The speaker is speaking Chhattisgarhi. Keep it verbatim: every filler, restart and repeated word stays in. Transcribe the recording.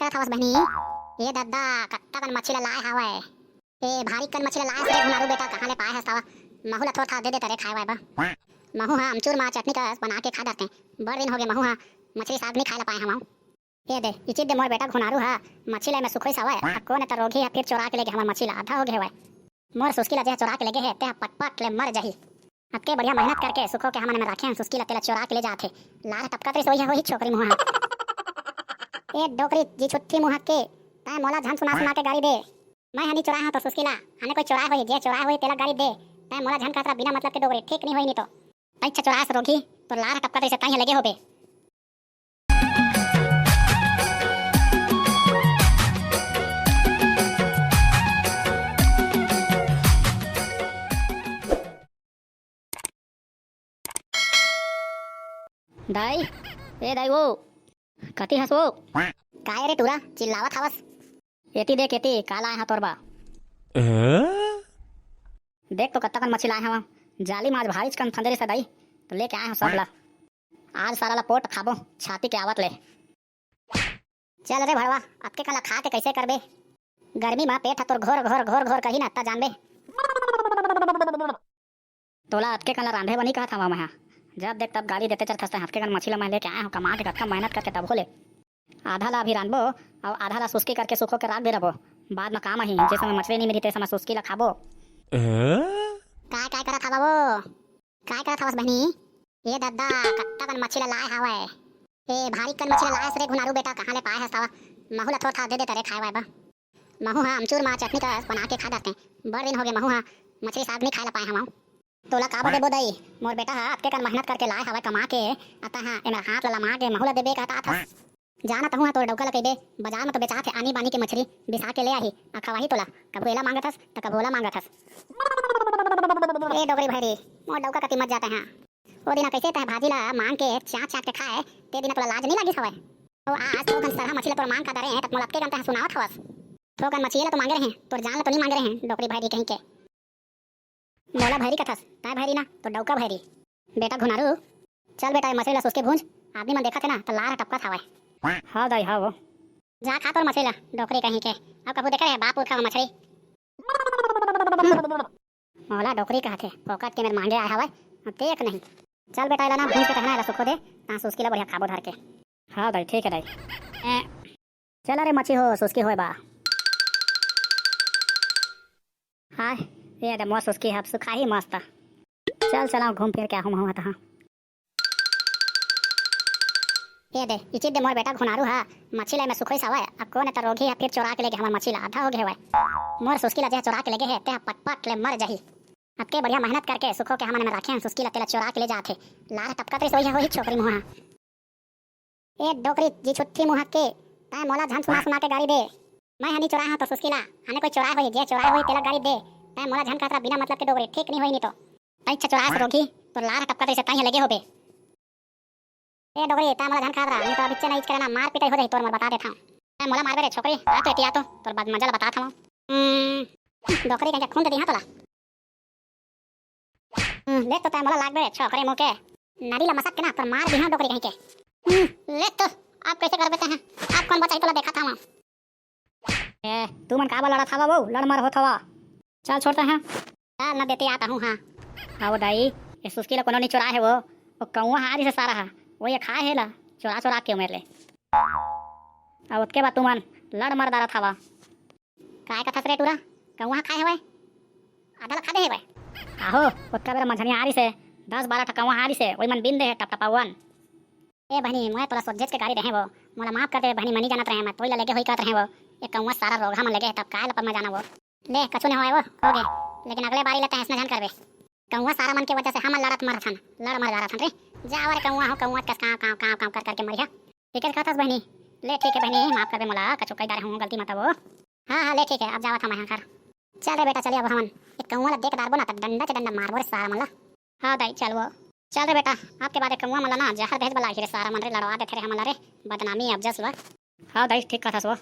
करत हवस बहिनी? ए दद्दा, कत्ता कन मछली ला लाय हवय। ए भारी कन मछली ला लाय हस रे घुनारू बेटा, कहाँ ले पाय हस तवा? महू ला थोर था दे दे तरे खाय वाय बा। महू हा अमचूर मा चटनी कस बना के खा डरते। बड़ दिन होगे महू हा मछली साग नी खाय ला पाय हवं। ए दे, इचित दे मोर बेटा घुनारू हा मछली ला मैं सुखोइस हवय, आ कोन ए त रोगही हा फिर चोरा के लेगे हमर मछली ला, आधा होगे हवय। मोर सुस्की ला जे चोरा के लेगे हे, ते हा पटपट ले मर जाही। अतके बढ़िया मेहनत करके सुखो के हमन में राखे हन सुस्की ला, तेला चोरा के ले जाथे। लार टपकत रहिस, ओही होही छोकरी मुहा। ए डोकरी जी छुट्ठी मुहा के, तैं मोला झन सुना सुना के गारी दे। मैं हनी चोराय हूँ तो सुस्की ला, हने कोई चोराय होही, जे चोराय होही तेला गारी दे। तैं मोला झन कहत रहा बिना मतलब के डोकरी, ठीक नहीं होही नहीं तो। तैं अच्छा चोराय हस रोगही, तो लार टपकत रहिस, तैं लगे होबे। दाई, ए दाई वो, कति हस वो? काय रे टूरा, चिल्लावत हवस? एती देख, एती, का लाय हा तोर बा? देख तो कत्ता कन मछली लाय हवं। जाली मा आज भारीच कन फंदे रिस दाई, तो लेके आय हूँ सब ला। आज सारा ला पोट खाबो, छाती के आवत ले। चल रे भड़वा, अतके कन ला खा के कैसे करबे? गर्मी मा पेट ह तोर घोर घोर घोर घोर कही ना, त जानबे। तोला अतके कन ला रांधे बनी कहत हवा मैं हा। जब देख तब गाली देते चलथस तैं। अतके कन मछली ला मैं लेके आय हूँ कमा के, कतका मेहनत करके तभो ले। आधा ला अभी रांधबो, अउ आधा ला सुस्की करके सुखो के राख दे रबो। बाद मा काम आही, जे समय मछली नी मिली ते समय सुस्की ला खाबो। काय काय करत हवा वो? काय करत हवस बहिनी? ए दद्दा, कत्ता कन मछली ला लाय हवय। ए भारी कन मछली ला लाय हस रे घुनारू बेटा, कहाँ ले पाय हस तवा? महू ला थोर था दे दे तरे खाय वाय बा। महू हा अमचूर मा चटनी कस बना के खा डरते। बड़ दिन होगे महू हा मछली साग नी खाय ला पाय हवं। तोला का बदे बोदई, मोर बेटा हा अतके कन मेहनत करके लाय हवय कमा के, अतः हा एमर हाथ ला लमा के महू ला देबे कहत आथस। जा ना तहूँ हा तोर डौका ला कहिबे, बजार म तो बेचाथे आनी बानी के मछरी, बिसा के ले आही, आ खवाही तोला। कभू एला मांगत हस, त कभू ओला मांगत हस। ए डोकरी भैरी, मोर डौका कति मत जाते हा। ओ दिन कइसे तैं भाजी ला मांग के चाट चाट के खाए, ते दिन तोला लाज नइ लागिस हवय? अउ आज थोकन सरहा मछली ला तोर मांग का डरे, त मोला अतके कन तैं सुनावत हवस। थोकन मछली ला तो मांगे रहे, तोर जान ला तो नइ मांगे रहे, डोकरी भैरी कहीं के। मोला भैरी कथस, तैं भैरी ना, तो डौका भैरी। बेटा घुनारू, चल बेटा, ए मछली ला सुस्की भूंज, आदमी मन देखत हे ना, त लार टपकत हवय। हाँ दाई, हाँ वो। जा खा तोर मछली ला, डोकरी कहीं के। अब कभू देखे रहे बाप पुरखा मछली? मोला डोकरी कहथे, फोकट के मेर मांगे आय हवय, अब देख नहीं। चल बेटा, एला ना भूंज के तहना एला सुखो दे, तां सुस्की ला बढ़िया खाबो धर के। हाँ दाई, ठीक है दाई। ए, चल रे मछी हो, सुस्की होय बा। हाय, ये दे मोर सुस्की ह, अब सुखाही मस्त। चल, चलाओ, घूम फिर के आहूं महूं ह तहां। ये दे, इचित दे मोर बेटा घुनारू ह, मछी ला मैं सुखोइस हवय, अब कोन ए त रोगही ह फिर चोरा के लेगे हमर मछी ला, आधा होगे हवय। मोर सुस्की ला जे चोरा के लेगे हे, ते ह पटपट ले मर जाही। अतके बढ़िया मेहनत करके सुखो के हमन में राखे हन सुस्की ला, तेला चोरा के ले जाथे। लार टपकत रहिस, ओही होही छोकरी मुहा। ए डोकरी जी छुट्ठी मुहा के, तैं मोला झन सुना सुना के गारी दे। मैं हनी चोराय हंव तो सुस्की ला, आने कोई चोराय होही, जे चोराय होही तेला गारी दे। तैं मोला झन कहत रहा बिना मतलब के डोकरी, ठीक नहीं होही नहीं तो। तैं अच्छा चोराय हस रोगही, तोर लार टपकत रहिस, तैं ह लेगे होबे। ए डोकरी, तैं मोला झन कहत रहा, नहीं तो अब इच्चे नहीं इच करे ना, मार पिटाई हो जाही तोर मोर, बता देत हंव। तैं मोला मारबे रे छोकरी, आ तो एती आ तो, तोर बाद मजा ला बतात हंव। हम्म, डोकरी कहीं के खून दे दिहा तोला। हम्म, ले तो तैं मोला लागबे छोकरे मुंह के। नारी ला मसक के ना तोर मार दिहा डोकरी कहीं के। हम्म, ले तो, अब कैसे करबे तैं ह? अब कौन बचाही तोला, देखत हंव। ए, तुमन काबर लड़त हवा वो? लड़ मर होत हवा। चल छोड़ तैं ह। चल न देते आता हूँ, हाँ। आओ दाई, ये सुस्की ला कोनो नहीं चुराए हे वो। वो कौआ हारी से सारा हा। वो ये खाए हे ला, चुरा चुरा के मेरे ले। अब उसके बाद तुमन लड़ मर डारत हवा। काय कथस रे टूरा? कौआ खाए हवय? आधा ल खा दे हवय। आहो, ओतका बेरा मंझनिया आ रिस हे, दस बारह ठा कौआ आ रिस हे, ओई मन बिन दे हे टपटपावन। ए बहिनी, मोय तोला सोझेच के गारी देहे वो। मोला माफ कर दे बहिनी, मनी जानत रहे मैं, तोई ला लेगे होई कहत रहे वो। ए कौआ सारा रोगहा मन लेगे हे, तब काय लपक मैं जाना वो। ले, कछु नहीं होय वो, हो गे। लेकिन अगले बारी ले तैं अइसने झन करबे। कौआ सारा मन के वजह से हमन लड़त मरत हन, लड़ मर डारत हन रे। जा वो रे कौआ हो, कौआ कस कांव, कांव, कांव, कांव कर करके मरिहा। ठीक है कहत हस बहिनी। ले ठीक है बहिनी, माफ करबे मोला, कछु कही डारे हूँ, गलती मत वो। हाँ, हाँ, ले ठीक है, अब जावत हंव मैं घर। चल रे बेटा, चलिए अब हमन एक कौआ ला देख डारबो ना, त डंडा से डंडा मारबो रे सारा मन ला। हाँ दाई, चल वो। चल रे बेटा, आपके बाद एक कौआ मन ला ना जहर भेज बला रे सारा मन रे, लड़वा देथे रे हमन ला रे, बदनामी अब जस वा। हाँ दाई, ठीक कथस वो।